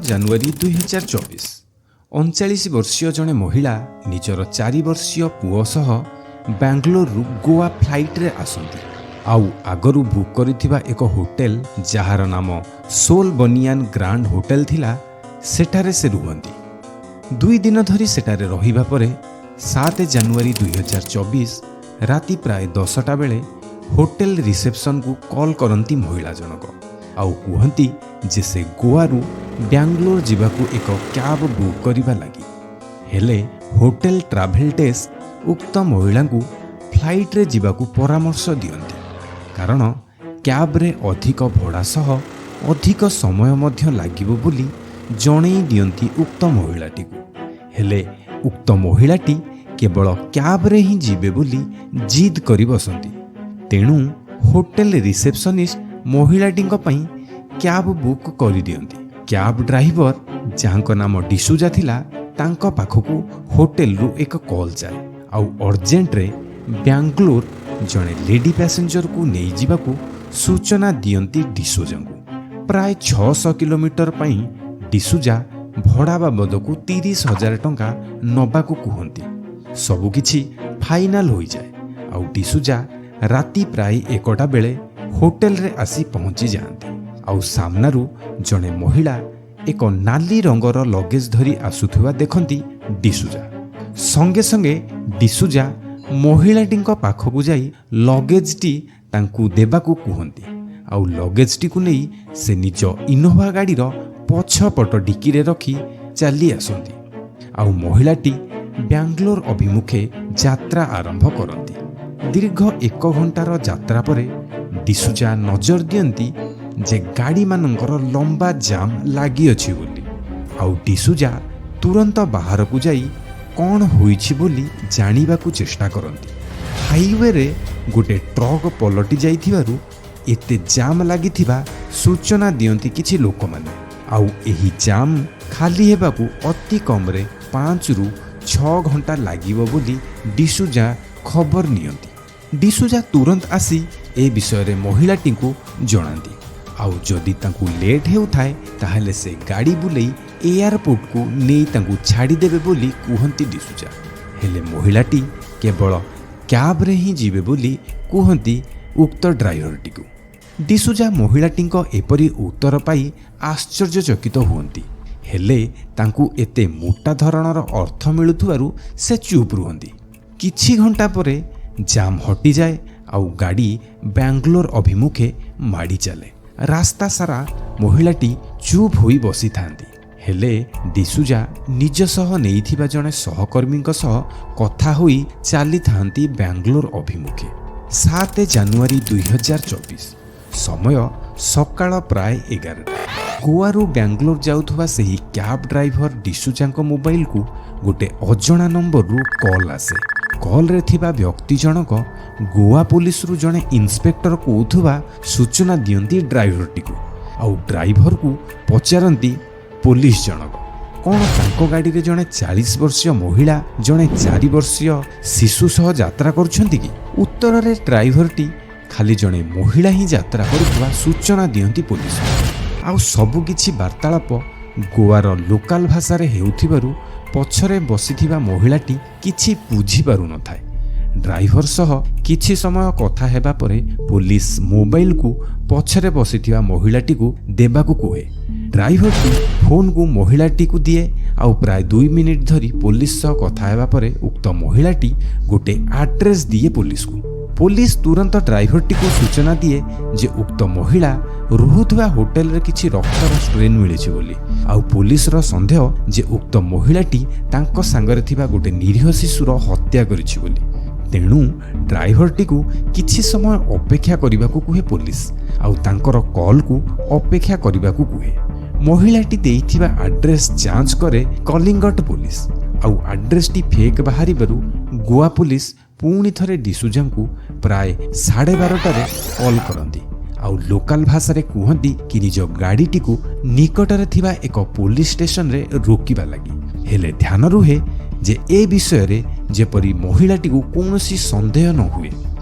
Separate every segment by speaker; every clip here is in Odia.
Speaker 1: ଜାନୁଆରୀ 2024। 39 ବର୍ଷୀୟ ଜଣେ ମହିଳା ନିଜର 4 ବର୍ଷୀୟ ପୁଅ ସହ ବାଙ୍ଗାଲୋରରୁ ଗୋଆ ଫ୍ଲାଇଟ୍ରେ ଆସନ୍ତି ଆଉ ଆଗରୁ ବୁକ୍ କରିଥିବା ଏକ ହୋଟେଲ, ଯାହାର ନାମ ସୋଲ୍ ବନିଆନ୍ ଗ୍ରାଣ୍ଡ ହୋଟେଲ ଥିଲା, ସେଠାରେ ସେ ରୁହନ୍ତି। 2 ଦିନ ଧରି ସେଠାରେ ରହିବା ପରେ 7 ଜାନୁଆରୀ 2024 ରାତି ପ୍ରାୟ 10ଟା ବେଳେ ହୋଟେଲ ରିସେପସନକୁ କଲ୍ କରନ୍ତି ମହିଳା ଜଣକ ଆଉ କୁହନ୍ତି ଯେ ସେ ଗୋଆରୁ ବ୍ୟାଙ୍ଗଲୋର ଯିବାକୁ ଏକ କ୍ୟାବ୍ ବୁକ୍ କରିବା ଲାଗି। ହେଲେ ହୋଟେଲ ଟ୍ରାଭେଲ ଡେସ୍କ ଉକ୍ତ ମହିଳାଙ୍କୁ ଫ୍ଲାଇଟ୍ରେ ଯିବାକୁ ପରାମର୍ଶ ଦିଅନ୍ତି, କାରଣ କ୍ୟାବ୍ରେ ଅଧିକ ଭଡ଼ା ସହ ଅଧିକ ସମୟ ମଧ୍ୟ ଲାଗିବ ବୋଲି ଜଣେଇ ଦିଅନ୍ତି ଉକ୍ତ ମହିଳାଟିକୁ। ହେଲେ ଉକ୍ତ ମହିଳାଟି କେବଳ କ୍ୟାବ୍ରେ ହିଁ ଯିବେ ବୋଲି ଜିଦ୍ କରି ବସନ୍ତି। ତେଣୁ ହୋଟେଲ ରିସେପସନିଷ୍ଟ ମହିଳାଟିଙ୍କ ପାଇଁ କ୍ୟାବ୍ ବୁକ୍ କରିଦିଅନ୍ତି। କ୍ୟାବ୍ ଡ୍ରାଇଭର, ଯାହାଙ୍କ ନାମ ଡିସୁଜା ଥିଲା, ତାଙ୍କ ପାଖକୁ ହୋଟେଲରୁ ଏକ କଲ୍ ଯାଏ ଆଉ ଅର୍ଜେଣ୍ଟରେ ବ୍ୟାଙ୍ଗଲୋର ଜଣେ ଲେଡି ପ୍ୟାସେଞ୍ଜରକୁ ନେଇଯିବାକୁ ସୂଚନା ଦିଅନ୍ତି ଡିସୁଜାଙ୍କୁ। ପ୍ରାୟ 600 କିଲୋମିଟର ପାଇଁ ଡିସୁଜା ଭଡ଼ା ବାବଦକୁ 30,000 ଟଙ୍କା ନେବାକୁ କୁହନ୍ତି। ସବୁକିଛି ଫାଇନାଲ ହୋଇଯାଏ ଆଉ ଡିସୁଜା ରାତି ପ୍ରାୟ 1ଟା ବେଳେ ହୋଟେଲରେ ଆସି ପହଞ୍ଚି ଯାଆନ୍ତି। ଆଉ ସାମ୍ନାରୁ ଜଣେ ମହିଳା ଏକ ନାଲି ରଙ୍ଗର ଲଗେଜ ଧରି ଆସୁଥିବା ଦେଖନ୍ତି ଡିସୁଜା। ସଙ୍ଗେ ସଙ୍ଗେ ଡିସୁଜା ମହିଳାଟିଙ୍କ ପାଖକୁ ଯାଇ ଲଗେଜଟି ତାଙ୍କୁ ଦେବାକୁ କୁହନ୍ତି ଆଉ ଲଗେଜଟିକୁ ନେଇ ସେ ନିଜ ଇନୋଭା ଗାଡ଼ିର ପଛପଟ ଡିକିରେ ରଖି ଚାଲି ଆସନ୍ତି ଆଉ ମହିଳାଟି ବ୍ୟାଙ୍ଗଲୋର ଅଭିମୁଖେ ଯାତ୍ରା ଆରମ୍ଭ କରନ୍ତି। ଦୀର୍ଘ ଏକ ଘଣ୍ଟାର ଯାତ୍ରା ପରେ ଡିସୁଜା ନଜର ଦିଅନ୍ତି ଯେ ଗାଡ଼ିମାନଙ୍କର ଲମ୍ବା ଜାମ୍ ଲାଗିଅଛି ବୋଲି। ଆଉ ଡିସୁଜା ତୁରନ୍ତ ବାହାରକୁ ଯାଇ କ'ଣ ହୋଇଛି ବୋଲି ଜାଣିବାକୁ ଚେଷ୍ଟା କରନ୍ତି। ହାଇୱେରେ ଗୋଟେ ଟ୍ରକ୍ ପଲଟି ଯାଇଥିବାରୁ ଏତେ ଜାମ୍ ଲାଗିଥିବା ସୂଚନା ଦିଅନ୍ତି କିଛି ଲୋକମାନେ। ଆଉ ଏହି ଜାମ୍ ଖାଲି ହେବାକୁ ଅତି କମ୍ରେ 5ରୁ 6 ଘଣ୍ଟା ଲାଗିବ ବୋଲି ଡିସୁଜା ଖବର ନିଅନ୍ତି। ଡିସୁଜା ତୁରନ୍ତ ଆସି ଏ ବିଷୟରେ ମହିଳାଟିଙ୍କୁ ଜଣାନ୍ତି ଆଉ ଯଦି ତାଙ୍କୁ ଲେଟ୍ ହେଉଥାଏ, ତାହେଲେ ସେ ଗାଡ଼ି ବୁଲେଇ ଏୟାରପୋର୍ଟକୁ ନେଇ ତାଙ୍କୁ ଛାଡ଼ିଦେବେ ବୋଲି କୁହନ୍ତି ଡିସୁଜା। ହେଲେ ମହିଳାଟି କେବଳ କ୍ୟାବ୍ରେ ହିଁ ଯିବେ ବୋଲି କୁହନ୍ତି ଉକ୍ତ ଡ୍ରାଇଭରଟିକୁ। ଡିସୁଜା ମହିଳାଟିଙ୍କ ଏପରି ଉତ୍ତର ପାଇ ଆଶ୍ଚର୍ଯ୍ୟଚକିତ ହୁଅନ୍ତି। ହେଲେ ତାଙ୍କୁ ଏତେ ମୋଟା ଧରଣର ଅର୍ଥ ମିଳୁଥିବାରୁ ସେ ଚୁପ୍ ରୁହନ୍ତି। କିଛି ଘଣ୍ଟା ପରେ ଜାମ୍ ହଟିଯାଏ ଆଉ ଗାଡ଼ି ବାଙ୍ଗାଲୋର ଅଭିମୁଖେ ମାଡ଼ି ଚାଲେ। ରାସ୍ତା ସାରା ମହିଳାଟି ଚୁପ୍ ହୋଇ ବସିଥାନ୍ତି। ହେଲେ ଡିସୁଜା ନିଜ ସହ ନେଇଥିବା ଜଣେ ସହକର୍ମୀଙ୍କ ସହ କଥା ହୋଇ ଚାଲିଥାନ୍ତି ବାଙ୍ଗାଲୋର ଅଭିମୁଖେ। 7 ଜାନୁଆରୀ 2024, ସମୟ ସକାଳ ପ୍ରାୟ 11ଟା। ଗୋଆରୁ ବାଙ୍ଗାଲୋର ଯାଉଥିବା ସେହି କ୍ୟାବ୍ ଡ୍ରାଇଭର ଡିସୁଜାଙ୍କ ମୋବାଇଲକୁ ଗୋଟେ ଅଜଣା ନମ୍ବରରୁ କଲ୍ ଆସେ। କଲ୍ରେ ଥିବା ବ୍ୟକ୍ତି ଜଣକ ଗୋଆ ପୋଲିସରୁ ଜଣେ ଇନ୍ସପେକ୍ଟର କହୁଥିବା ସୂଚନା ଦିଅନ୍ତି ଡ୍ରାଇଭରଟିକୁ। ଆଉ ଡ୍ରାଇଭରକୁ ପଚାରନ୍ତି ପୋଲିସ ଜଣକ, କ'ଣ ତାଙ୍କ ଗାଡ଼ିରେ ଜଣେ 40 ବର୍ଷୀୟ ମହିଳା ଜଣେ 4 ବର୍ଷୀୟ ଶିଶୁ ସହ ଯାତ୍ରା କରୁଛନ୍ତି କି? ଉତ୍ତରରେ ଡ୍ରାଇଭରଟି ଖାଲି ଜଣେ ମହିଳା ହିଁ ଯାତ୍ରା କରୁଥିବା ସୂଚନା ଦିଅନ୍ତି ପୋଲିସ। ଆଉ ସବୁକିଛି ବାର୍ତ୍ତାଳାପ ଗୋଆର ଲୋକାଲ ଭାଷାରେ ହେଉଥିବାରୁ ପଛରେ ବସିଥିବା ମହିଳାଟି କିଛି ବୁଝିପାରୁନଥାଏ। ଡ୍ରାଇଭର ସହ କିଛି ସମୟ କଥା ହେବା ପରେ ପୋଲିସ ମୋବାଇଲକୁ ପଛରେ ବସିଥିବା ମହିଳାଟିକୁ ଦେବାକୁ କୁହେ। ଡ୍ରାଇଭରଟି ଫୋନକୁ ମହିଳାଟିକୁ ଦିଏ ଆଉ ପ୍ରାୟ 2 ମିନିଟ୍ ଧରି ପୋଲିସ ସହ କଥା ହେବା ପରେ ଉକ୍ତ ମହିଳାଟି ଗୋଟେ ଆଡ୍ରେସ୍ ଦିଏ ପୋଲିସକୁ। ପୋଲିସ ତୁରନ୍ତ ଡ୍ରାଇଭରଟିକୁ ସୂଚନା ଦିଏ ଯେ ଉକ୍ତ ମହିଳା ରହୁଥିବା ହୋଟେଲରେ କିଛି ରକ୍ତର ଷ୍ଟ୍ରେନ୍ ମିଳିଛି ବୋଲି। ଆଉ ପୋଲିସର ସନ୍ଦେହ ଯେ ଉକ୍ତ ମହିଳାଟି ତାଙ୍କ ସାଙ୍ଗରେ ଥିବା ଗୋଟେ ନିରୀହ ଶିଶୁର ହତ୍ୟା କରିଛି ବୋଲି। ତେଣୁ ଡ୍ରାଇଭରଟିକୁ କିଛି ସମୟ ଅପେକ୍ଷା କରିବାକୁ କୁହେ ପୋଲିସ ଆଉ ତାଙ୍କର କଲ୍କୁ ଅପେକ୍ଷା କରିବାକୁ କୁହେ। ମହିଳାଟି ଦେଇଥିବା ଆଡ୍ରେସ୍ ଯାଞ୍ଚ କରେ କଲିଙ୍ଗଟ ପୋଲିସ। ଆଉ ଆଡ୍ରେସଟି ଫେକ୍ ବାହାରିବାରୁ ଗୋଆ ପୋଲିସ ପୁଣି ଥରେ ଡିସୁଜାଙ୍କୁ ପ୍ରାୟ 12:30ଟାରେ କଲ୍ କରନ୍ତି ଆଉ ଲୋକାଲ ଭାଷାରେ କୁହନ୍ତି କି ନିଜ ଗାଡ଼ିଟିକୁ ନିକଟରେ ଥିବା ଏକ ପୋଲିସ ଷ୍ଟେସନରେ ରୋକିବା ଲାଗି। ହେଲେ ଧ୍ୟାନ ରୁହେ ଯେ ଏ ବିଷୟରେ ଯେପରି ମହିଳାଟିକୁ କୌଣସି ସନ୍ଦେହ ନ ହୁଏ।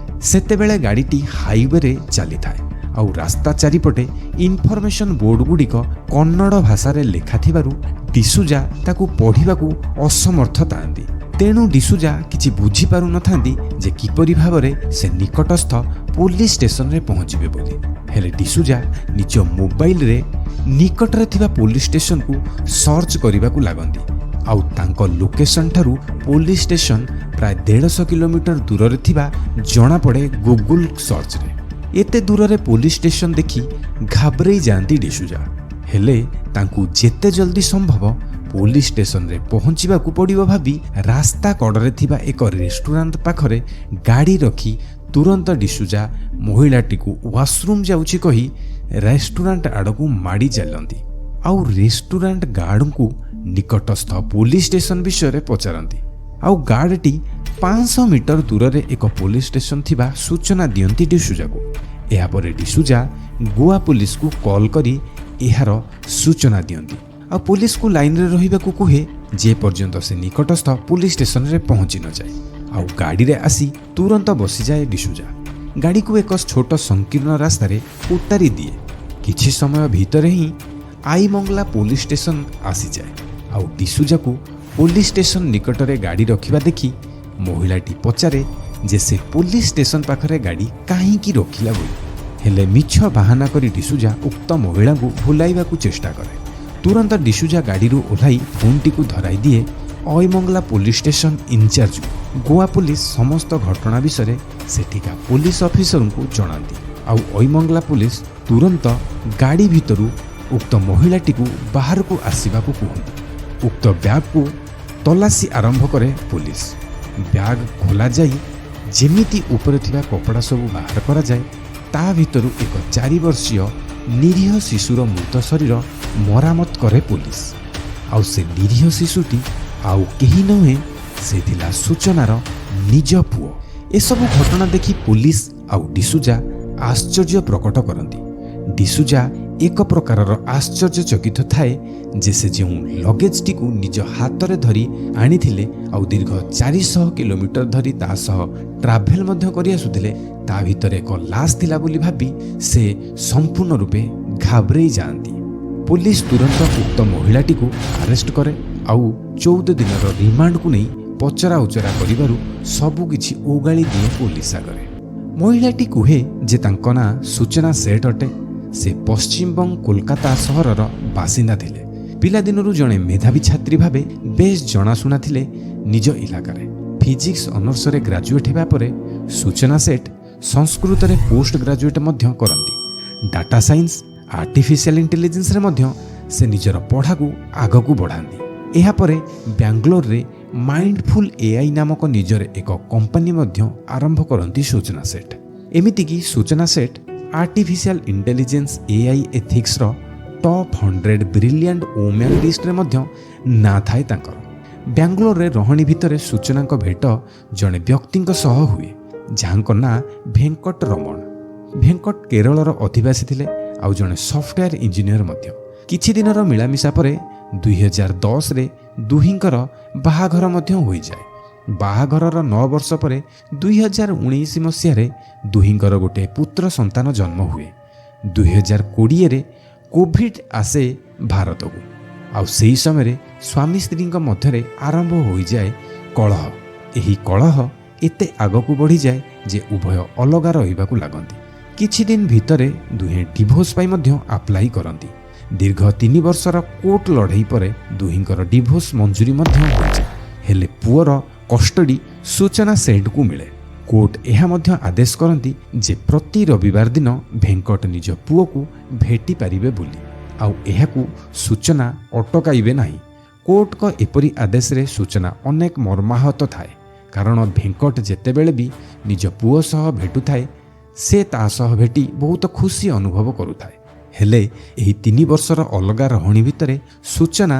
Speaker 1: ସେତେବେଳେ ଗାଡ଼ିଟି ହାଇୱେରେ ଚାଲିଥାଏ। ଆଉ ରାସ୍ତା ଚାରିପଟେ ଇନଫର୍ମେସନ୍ ବୋର୍ଡଗୁଡ଼ିକ କନ୍ନଡ଼ ଭାଷାରେ ଲେଖା ଥିବାରୁ ଡିସୁଜା ତାକୁ ପଢ଼ିବାକୁ ଅସମର୍ଥ ଥାଆନ୍ତି। ତେଣୁ ଡିସୁଜା କିଛି ବୁଝିପାରୁନଥାନ୍ତି ଯେ କିପରି ଭାବରେ ସେ ନିକଟସ୍ଥ ପୋଲିସ ଷ୍ଟେସନରେ ପହଞ୍ଚିବେ ବୋଲି। ହେଲେ ଡିସୁଜା ନିଜ ମୋବାଇଲରେ ନିକଟରେ ଥିବା ପୋଲିସ ଷ୍ଟେସନକୁ ସର୍ଚ୍ଚ କରିବାକୁ ଲାଗନ୍ତି। ଆଉ ତାଙ୍କ ଲୋକେସନ ଠାରୁ ପୋଲିସ ଷ୍ଟେସନ ପ୍ରାୟ 150 କିଲୋମିଟର ଦୂରରେ ଥିବା ଜଣାପଡ଼େ ଗୁଗୁଲ ସର୍ଚ୍ଚରେ। ଏତେ ଦୂରରେ ପୋଲିସ ଷ୍ଟେସନ ଦେଖି ଘାବରେଇ ଯାଆନ୍ତି ଡିସୁଜା। ହେଲେ ତାଙ୍କୁ ଯେତେ ଜଲ୍ଦି ସମ୍ଭବ ପୋଲିସ ଷ୍ଟେସନରେ ପହଞ୍ଚିବାକୁ ପଡ଼ିବ ଭାବି ରାସ୍ତା କଡ଼ରେ ଥିବା ଏକ ରେଷ୍ଟୁରାଣ୍ଟ ପାଖରେ ଗାଡ଼ି ରଖି ତୁରନ୍ତ ଡିସୁଜା ମହିଳାଟିକୁ ୱାସରୁମ୍ ଯାଉଛି କହି ରେଷ୍ଟୁରାଣ୍ଟ ଆଡ଼କୁ ମାଡ଼ି ଚାଲନ୍ତି। ଆଉ ରେଷ୍ଟୁରାଣ୍ଟ ଗାର୍ଡଙ୍କୁ ନିକଟସ୍ଥ ପୋଲିସ ଷ୍ଟେସନ ବିଷୟରେ ପଚାରନ୍ତି। ଆଉ ଗାର୍ଡଟି 500 ମିଟର ଦୂରରେ ଏକ ପୋଲିସ ଷ୍ଟେସନ ଥିବା ସୂଚନା ଦିଅନ୍ତି ଡିସୁଜାକୁ। ଏହାପରେ ଡିସୁଜା ଗୋଆ ପୋଲିସକୁ କଲ୍ କରି ଏହାର ସୂଚନା ଦିଅନ୍ତି ଆଉ ପୋଲିସକୁ ଲାଇନରେ ରହିବାକୁ କୁହେ, ଯେ ପର୍ଯ୍ୟନ୍ତ ସେ ନିକଟସ୍ଥ ପୋଲିସ ଷ୍ଟେସନରେ ପହଞ୍ଚି ନଯାଏ। ଆଉ ଗାଡ଼ିରେ ଆସି ତୁରନ୍ତ ବସିଯାଏ ଡିସୁଜା। ଗାଡ଼ିକୁ ଏକ ଛୋଟ ସଂକୀର୍ଣ୍ଣ ରାସ୍ତାରେ ଉତାରି ଦିଏ। କିଛି ସମୟ ଭିତରେ ହିଁ ଆଇମଙ୍ଗଲା ପୋଲିସ ଷ୍ଟେସନ ଆସିଯାଏ। ଆଉ ଡିସୁଜାକୁ ପୋଲିସ ଷ୍ଟେସନ ନିକଟରେ ଗାଡ଼ି ରଖିବା ଦେଖି ମହିଳାଟି ପଚାରେ ଯେ ସେ ପୋଲିସ ଷ୍ଟେସନ ପାଖରେ ଗାଡ଼ି କାହିଁକି ରଖିଲା ବୋଲି। ହେଲେ ମିଛ ବାହାନା କରି ଡିସୁଜା ଉକ୍ତ ମହିଳାଙ୍କୁ ଭୁଲାଇବାକୁ ଚେଷ୍ଟା କରେ। ତୁରନ୍ତ ଡିସୁଜା ଗାଡ଼ିରୁ ଓହ୍ଲାଇ ଫୋନ୍ଟିକୁ ଧରାଇ ଦିଏ ଅଇମଙ୍ଗଲା ପୋଲିସ ଷ୍ଟେସନ ଇନଚାର୍ଜକୁ। ଗୋଆ ପୋଲିସ ସମସ୍ତ ଘଟଣା ବିଷୟରେ ସେଠିକା ପୋଲିସ ଅଫିସରଙ୍କୁ ଜଣାନ୍ତି। ଆଉ ଅଇମଙ୍ଗଲା ପୋଲିସ ତୁରନ୍ତ ଗାଡ଼ି ଭିତରୁ ଉକ୍ତ ମହିଳାଟିକୁ ବାହାରକୁ ଆସିବାକୁ କୁହନ୍ତି। ଉକ୍ତ ବ୍ୟାଗକୁ ତଲାସି ଆରମ୍ଭ କରେ ପୋଲିସ। ବ୍ୟାଗ ଖୋଲାଯାଇ ଯେମିତି ଉପରେ ଥିବା କପଡ଼ା ସବୁ ବାହାର କରାଯାଏ, ତା ଭିତରୁ ଏକ 4 ବର୍ଷୀୟ ନିରୀହ ଶିଶୁର ମୃତ ଶରୀର ମରାମତ କରେ ପୋଲିସ। ଆଉ ସେ ନିରୀହ ଶିଶୁଟି ଆଉ କେହି ନୁହେଁ, ସେ ଥିଲା ସୂଚନାର ନିଜ ପୁଅ। ଏସବୁ ଘଟଣା ଦେଖି ପୋଲିସ ଆଉ ଡିସୁଜା ଆଶ୍ଚର୍ଯ୍ୟ ପ୍ରକଟ କରନ୍ତି। ଡିସୁଜା ଏକ ପ୍ରକାରର ଆଶ୍ଚର୍ଯ୍ୟଚକିତ ଥାଏ ଯେ ସେ ଯେଉଁ ଲଗେଜଟିକୁ ନିଜ ହାତରେ ଧରି ଆଣିଥିଲେ ଆଉ ଦୀର୍ଘ 400 କିଲୋମିଟର ଧରି ତା ସହ ଟ୍ରାଭେଲ ମଧ୍ୟ କରି ଆସୁଥିଲେ, ତା ଭିତରେ ଏକ ଲାଶ ଥିଲା ବୋଲି ଭାବି ସେ ସମ୍ପୂର୍ଣ୍ଣ ରୂପେ ଘାବରେଇ ଯାଆନ୍ତି। ପୋଲିସ ତୁରନ୍ତ ଉକ୍ତ ମହିଳାଟିକୁ ଆରେଷ୍ଟ କରେ ଆଉ 14 ଦିନର ରିମାଣ୍ଡକୁ ନେଇ ପଚରା ଉଚରା କରିବାରୁ ସବୁକିଛି ଓଗାଳି ଦିଏ ପୋଲିସ ଆଗରେ। ମହିଳାଟି କୁହେ ଯେ ତାଙ୍କ ନାଁ ସୂଚନା ସେଠ ଅଟେ। ସେ ପଶ୍ଚିମବଙ୍ଗ କୋଲକାତା ସହରର ବାସିନ୍ଦା ଥିଲେ। ପିଲାଦିନରୁ ଜଣେ ମେଧାବୀ ଛାତ୍ରୀ ଭାବେ ବେଶ୍ ଜଣାଶୁଣା ଥିଲେ ନିଜ ଇଲାକାରେ। ଫିଜିକ୍ସ ଅନର୍ସରେ ଗ୍ରାଜୁଏଟ୍ ହେବା ପରେ ସୂଚନା ସେଠ ସଂସ୍କୃତରେ ପୋଷ୍ଟ ଗ୍ରାଜୁଏଟ୍ ମଧ୍ୟ କରନ୍ତି। ଡାଟା ସାଇନ୍ସ, ଆର୍ଟିଫିସିଆଲ ଇଣ୍ଟେଲିଜେନ୍ସରେ ମଧ୍ୟ ସେ ନିଜର ପଢ଼ାକୁ ଆଗକୁ ବଢ଼ାନ୍ତି। ଏହାପରେ ବାଙ୍ଗାଲୋରରେ ମାଇଣ୍ଡଫୁଲ୍ ଏଆଇ ନାମକ ନିଜର ଏକ କମ୍ପାନୀ ମଧ୍ୟ ଆରମ୍ଭ କରନ୍ତି ସୂଚନା ସେଠ। ଏମିତିକି Suchana Seth artificial intelligence AI ଏଥିକ୍ସର ଟପ୍ 100 ବ୍ରିଲିଆଣ୍ଟ ଓମ୍ୟାନ୍ ଲିଷ୍ଟରେ ମଧ୍ୟ ନାଁ ଥାଏ ତାଙ୍କର। ବାଙ୍ଗାଲୋରରେ ରହଣି ଭିତରେ ସୂଚନାଙ୍କ ଭେଟ ଜଣେ ବ୍ୟକ୍ତିଙ୍କ ସହ ହୁଏ, ଯାହାଙ୍କ ନାଁ ଭେଙ୍କଟ ରମଣ। ଭେଙ୍କଟ କେରଳର ଅଧିବାସୀ ଥିଲେ ଆଉ ଜଣେ ସଫ୍ଟୱେୟାର ଇଞ୍ଜିନିୟର ମଧ୍ୟ। କିଛି ଦିନର ମିଳାମିଶା ପରେ 2010ରେ ଦୁହିଁଙ୍କର ବାହାଘର ମଧ୍ୟ ହୋଇଯାଏ। ବାହାଘରର 9 ବର୍ଷ ପରେ 2019 ମସିହାରେ ଦୁହିଁଙ୍କର ଗୋଟିଏ ପୁତ୍ର ସନ୍ତାନ ଜନ୍ମ ହୁଏ। 2020ରେ କୋଭିଡ୍ ଆସେ ଭାରତକୁ। ଆଉ ସେହି ସମୟରେ ସ୍ୱାମୀ ସ୍ତ୍ରୀଙ୍କ ମଧ୍ୟରେ ଆରମ୍ଭ ହୋଇଯାଏ କଳହ। ଏହି କଳହ ଏତେ ଆଗକୁ ବଢ଼ିଯାଏ ଯେ ଉଭୟ ଅଲଗା ରହିବାକୁ ଲାଗନ୍ତି। କିଛି ଦିନ ଭିତରେ ଦୁହେଁ ଡିଭୋର୍ସ ପାଇଁ ମଧ୍ୟ ଆପ୍ଲାଇ କରନ୍ତି। ଦୀର୍ଘ 3 ବର୍ଷର କୋର୍ଟ ଲଢ଼େଇ ପରେ ଦୁହିଁଙ୍କର ଡିଭୋର୍ସ ମଞ୍ଜୁରୀ ମଧ୍ୟ ହୋଇଯାଏ। ହେଲେ ପୁଅର କଷ୍ଟଡି ସୂଚନା ସେଠକୁ ମିଳେ। କୋର୍ଟ ଏହା ମଧ୍ୟ ଆଦେଶ କରନ୍ତି ଯେ ପ୍ରତି ରବିବାର ଦିନ ଭେଙ୍କଟ ନିଜ ପୁଅକୁ ଭେଟି ପାରିବେ ବୋଲି, ଆଉ ଏହାକୁ ସୂଚନା ଅଟକାଇବେ ନାହିଁ। କୋର୍ଟଙ୍କ ଏପରି ଆଦେଶରେ ସୂଚନା ଅନେକ ମର୍ମାହତ ଥାଏ, କାରଣ ଭେଙ୍କଟ ଯେତେବେଳେ ବି ନିଜ ପୁଅ ସହ ଭେଟୁଥାଏ, ସେ ତା ସହ ଭେଟି ବହୁତ ଖୁସି ଅନୁଭବ କରୁଥାଏ। ହେଲେ ଏହି 3 ବର୍ଷର ଅଲଗା ରହଣି ଭିତରେ ସୂଚନା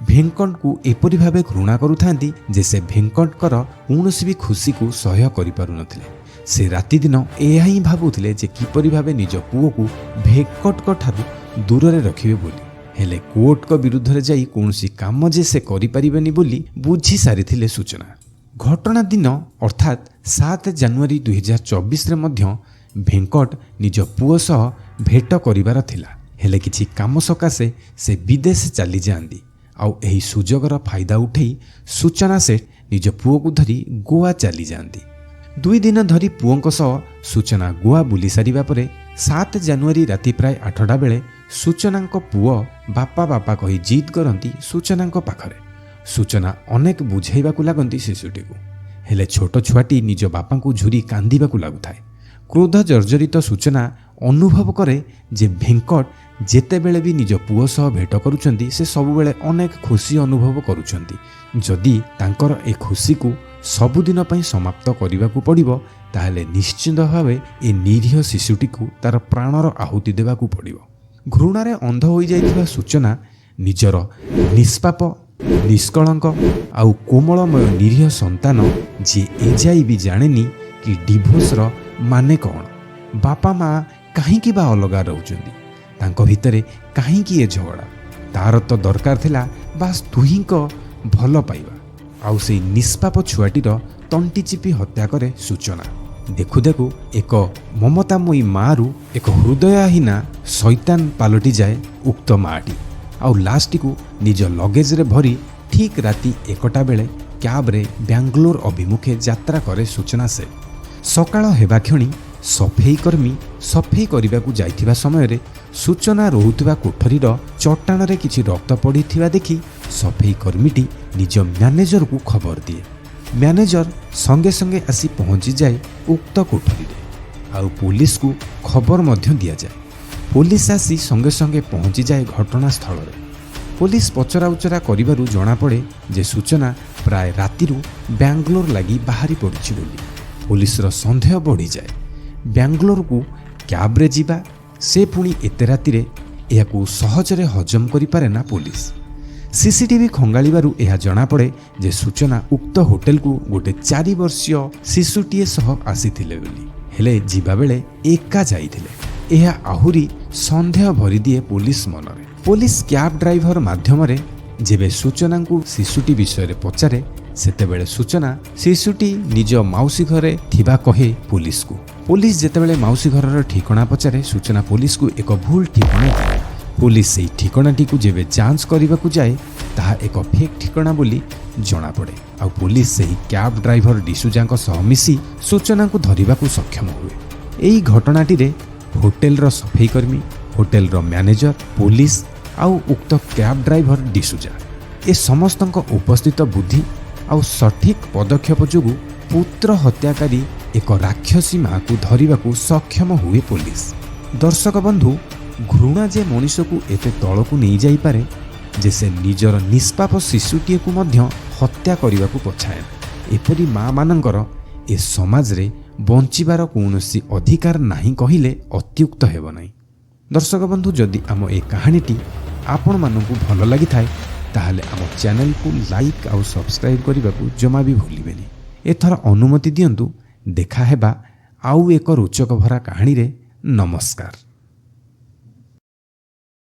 Speaker 1: ଭେଙ୍କଟଙ୍କୁ ଏପରି ଭାବେ ଘୃଣା କରୁଥାନ୍ତି ଯେ ସେ ଭେଙ୍କଟଙ୍କର କୌଣସି ବି ଖୁସିକୁ ସହ୍ୟ କରିପାରୁନଥିଲେ। ସେ ରାତିଦିନ ଏହା ହିଁ ଭାବୁଥିଲେ ଯେ କିପରି ଭାବେ ନିଜ ପୁଅକୁ ଭେଙ୍କଟଙ୍କ ଠାରୁ ଦୂରରେ ରଖିବେ ବୋଲି। ହେଲେ କୋର୍ଟଙ୍କ ବିରୁଦ୍ଧରେ ଯାଇ କୌଣସି କାମ ଯେ ସେ କରିପାରିବେନି ବୋଲି ବୁଝି ସାରିଥିଲେ ସୂଚନା। ଘଟଣା ଦିନ ଅର୍ଥାତ୍ 7 ଜାନୁଆରୀ 2024ରେ ମଧ୍ୟ ଭେଙ୍କଟ ନିଜ ପୁଅ ସହ ଭେଟ କରିବାର ଥିଲା। ହେଲେ କିଛି କାମ ସକାଶେ ସେ ବିଦେଶ ଚାଲିଯାଆନ୍ତି। ଆଉ ଏହି ସୁଯୋଗର ଫାଇଦା ଉଠେଇ ସୂଚନା ସେଠ ନିଜ ପୁଅକୁ ଧରି ଗୋଆ ଚାଲିଯାଆନ୍ତି। 2 ଦିନ ଧରି ପୁଅଙ୍କ ସହ ସୂଚନା ଗୋଆ ବୁଲି ସାରିବା ପରେ 7 ଜାନୁଆରୀ ରାତି ପ୍ରାୟ 8ଟା ବେଳେ ସୂଚନାଙ୍କ ପୁଅ ବାପା ବାପା କହି ଜିଦ୍ କରନ୍ତି ସୂଚନାଙ୍କ ପାଖରେ। ସୂଚନା ଅନେକ ବୁଝାଇବାକୁ ଲାଗନ୍ତି ଶିଶୁଟିକୁ, ହେଲେ ଛୋଟ ଛୁଆଟି ନିଜ ବାପାଙ୍କୁ ଝୁରି କାନ୍ଦିବାକୁ ଲାଗୁଥାଏ। କ୍ରୋଧ ଜର୍ଜରିତ ସୂଚନା ଅନୁଭବ କରେ ଯେ ଭେଙ୍କଟ ଯେତେବେଳେ ବି ନିଜ ପୁଅ ସହ ଭେଟ କରୁଛନ୍ତି, ସେ ସବୁବେଳେ ଅନେକ ଖୁସି ଅନୁଭବ କରୁଛନ୍ତି। ଯଦି ତାଙ୍କର ଏ ଖୁସିକୁ ସବୁଦିନ ପାଇଁ ସମାପ୍ତ କରିବାକୁ ପଡ଼ିବ, ତାହେଲେ ନିଶ୍ଚିତ ଭାବେ ଏ ନିରୀହ ଶିଶୁଟିକୁ ତାର ପ୍ରାଣର ଆହୁତି ଦେବାକୁ ପଡ଼ିବ। ଘୃଣାରେ ଅନ୍ଧ ହୋଇଯାଇଥିବା ସୂଚନା ନିଜର ନିଷ୍ପାପ, ନିଷ୍କଳଙ୍କ ଆଉ କୋମଳମୟ ନିରୀହ ସନ୍ତାନ, ଯିଏ ଏଯାଇ ବି ଜାଣେନି କି ଡିଭୋର୍ସର ମାନେ କ'ଣ, ବାପା ମା କାହିଁକି ବା ଅଲଗା ରହୁଛନ୍ତି, ତାଙ୍କ ଭିତରେ କାହିଁକି ଏ ଝଗଡ଼ା, ତାର ତ ଦରକାର ଥିଲା ବାସ୍ ଦୁହିଁଙ୍କ ଭଲ ପାଇବା। ଆଉ ସେଇ ନିଷ୍ପାପ ଛୁଆଟିର ତଣ୍ଟି ଚିପି ହତ୍ୟା କରେ ସୂଚନା। ଦେଖୁ ଦେଖୁ ଏକ ମମତାମୟୀ ମାଆରୁ ଏକ ହୃଦୟହୀନା ଶୈତାନ ପାଲଟିଯାଏ ଉକ୍ତ ମାଆଟି। ଆଉ ଲାସ୍ଟିକୁ ନିଜ ଲଗେଜରେ ଭରି ଠିକ୍ ରାତି 1ଟା ବେଳେ କ୍ୟାବ୍ରେ ବାଙ୍ଗାଲୋର ଅଭିମୁଖେ ଯାତ୍ରା କରେ ସୂଚନା ସେଠ। ସକାଳ ହେବା କ୍ଷଣି ସଫେଇ କର୍ମୀ ସଫେଇ କରିବାକୁ ଯାଇଥିବା ସମୟରେ ସୂଚନା ରହୁଥିବା କୋଠରୀର ଚଟାଣରେ କିଛି ରକ୍ତ ପଡ଼ିଥିବା ଦେଖି ସଫେଇ କର୍ମୀଟି ନିଜ ମ୍ୟାନେଜରକୁ ଖବର ଦିଏ। ମ୍ୟାନେଜର ସଙ୍ଗେ ସଙ୍ଗେ ଆସି ପହଞ୍ଚିଯାଏ ଉକ୍ତ କୋଠରୀରେ ଆଉ ପୋଲିସକୁ ଖବର ମଧ୍ୟ ଦିଆଯାଏ। ପୋଲିସ ଆସି ସଙ୍ଗେ ସଙ୍ଗେ ପହଞ୍ଚିଯାଏ ଘଟଣାସ୍ଥଳରେ। ପୋଲିସ ପଚରାଉଚରା କରିବାରୁ ଜଣାପଡ଼େ ଯେ ସୂଚନା ପ୍ରାୟ ରାତିରୁ ବାଙ୍ଗାଲୋର ଲାଗି ବାହାରି ପଡ଼ିଛି ବୋଲି। ପୋଲିସର ସନ୍ଦେହ ବଢ଼ିଯାଏ। ବାଙ୍ଗାଲୋରକୁ କ୍ୟାବ୍ରେ ଯିବା, ସେ ପୁଣି ଏତେ ରାତିରେ, ଏହାକୁ ସହଜରେ ହଜମ କରିପାରେ ନା ପୋଲିସ। ସିସିଟିଭି ଖଙ୍ଗାଳିବାରୁ ଏହା ଜଣାପଡ଼େ ଯେ ସୂଚନା ଉକ୍ତ ହୋଟେଲକୁ ଗୋଟେ 4 ବର୍ଷୀୟ ଶିଶୁଟିଏ ସହ ଆସିଥିଲେ ବୋଲି, ହେଲେ ଯିବାବେଳେ ଏକା ଯାଇଥିଲେ। ଏହା ଆହୁରି ସନ୍ଦେହ ଭରିଦିଏ ପୋଲିସ ମନରେ। ପୋଲିସ କ୍ୟାବ୍ ଡ୍ରାଇଭର ମାଧ୍ୟମରେ ଯେବେ ସୂଚନାଙ୍କୁ ଶିଶୁଟି ବିଷୟରେ ପଚାରେ, ସେତେବେଳେ ସୂଚନା ଶିଶୁଟି ନିଜ ମାଉସୀ ଘରେ ଥିବା କହେ ପୋଲିସକୁ। ପୋଲିସ ଯେତେବେଳେ ମାଉସୀ ଘରର ଠିକଣା ପଚାରେ, ସୂଚନା ପୋଲିସକୁ ଏକ ଭୁଲ ଠିକଣା ଦିଏ। ପୋଲିସ ସେହି ଠିକଣାଟିକୁ ଯେବେ ଯାଞ୍ଚ କରିବାକୁ ଯାଏ, ତାହା ଏକ ଫେକ୍ ଠିକଣା ବୋଲି ଜଣାପଡ଼େ। ଆଉ ପୋଲିସ ସେହି କ୍ୟାବ୍ ଡ୍ରାଇଭର ଡିସୁଜାଙ୍କ ସହ ମିଶି ସୂଚନାଙ୍କୁ ଧରିବାକୁ ସକ୍ଷମ ହୁଏ। ଏହି ଘଟଣାଟିରେ ହୋଟେଲର ସଫେଇ କର୍ମୀ, ହୋଟେଲର ମ୍ୟାନେଜର, ପୋଲିସ ଆଉ ଉକ୍ତ କ୍ୟାବ୍ ଡ୍ରାଇଭର ଡିସୁଜା, ଏ ସମସ୍ତଙ୍କ ଉପସ୍ଥିତ ବୁଦ୍ଧି ଆଉ ସଠିକ୍ ପଦକ୍ଷେପ ଯୋଗୁଁ ପୁତ୍ର ହତ୍ୟାକାରୀ ଏକ ରାକ୍ଷସୀ ମାଆକୁ ଧରିବାକୁ ସକ୍ଷମ ହୁଏ ପୋଲିସ। ଦର୍ଶକ ବନ୍ଧୁ, ଘୃଣା ଯେ ମଣିଷକୁ ଏତେ ତଳକୁ ନେଇଯାଇପାରେ ଯେ ସେ ନିଜର ନିଷ୍ପାପ ଶିଶୁଟିଏକୁ ମଧ୍ୟ ହତ୍ୟା କରିବାକୁ ପଛାଏ ନା, ଏପରି ମାଆମାନଙ୍କର ଏ ସମାଜରେ ବଞ୍ଚିବାର କୌଣସି ଅଧିକାର ନାହିଁ କହିଲେ ଅତ୍ୟୁକ୍ତ ହେବ ନାହିଁ। ଦର୍ଶକ ବନ୍ଧୁ, ଯଦି ଆମ ଏ କାହାଣୀଟି ଆପଣମାନଙ୍କୁ ଭଲ ଲାଗିଥାଏ, ତାହେଲେ ଆମ ଚ୍ୟାନେଲକୁ ଲାଇକ୍ ଆଉ ସବସ୍କ୍ରାଇବ୍ କରିବାକୁ ଜମା ବି ଭୁଲିବେନି। ଏଥର ଅନୁମତି ଦିଅନ୍ତୁ। ଦେଖା ହେବା ଆଉ ଏକ ରୋଚକ ଭରା କାହାଣୀରେ। ନମସ୍କାର।